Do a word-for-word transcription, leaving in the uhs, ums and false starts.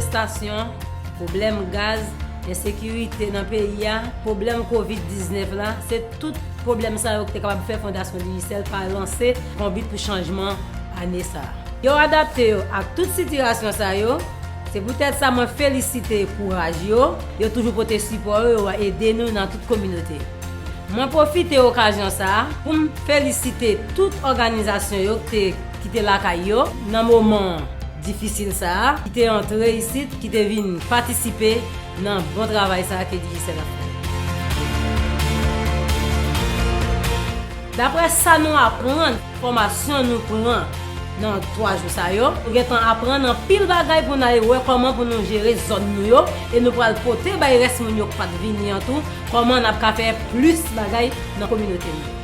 Estasyon, pwoblèm gaz, ensekirite nan peyi a, pwoblèm kovid diznèf la, se tout pwoblèm sa yo ki te kapab fè Fondasyon Digicel pa lanse Konbit pou Chanjman ane sa a. Yo adapte yo ak tout sitiyasyon sa yo, se poutèt sa mwen felisite kouraj yo, yo toujou pote sipò yo, yo ede nou nan tout kominote. Mwen pwofite okazyon sa a pou m felisite tout òganizasyon yo ki te, ki te lakay yo nan moman difisil sa a, ki te antre isit, ki te vin patisipe nan bon travay sa a ke Digicel ap fè. Daprè sa nou aprann, fòmasyon nou pran nan twa jou sa yo, nou gentan aprann anpil bagay pou n al wè kòman pou nou jere zòn nou yo, e nou pral pote bay rès moun yo k pa t vini an tou, kòman n ap ka fè plis bagay nan kominote nou.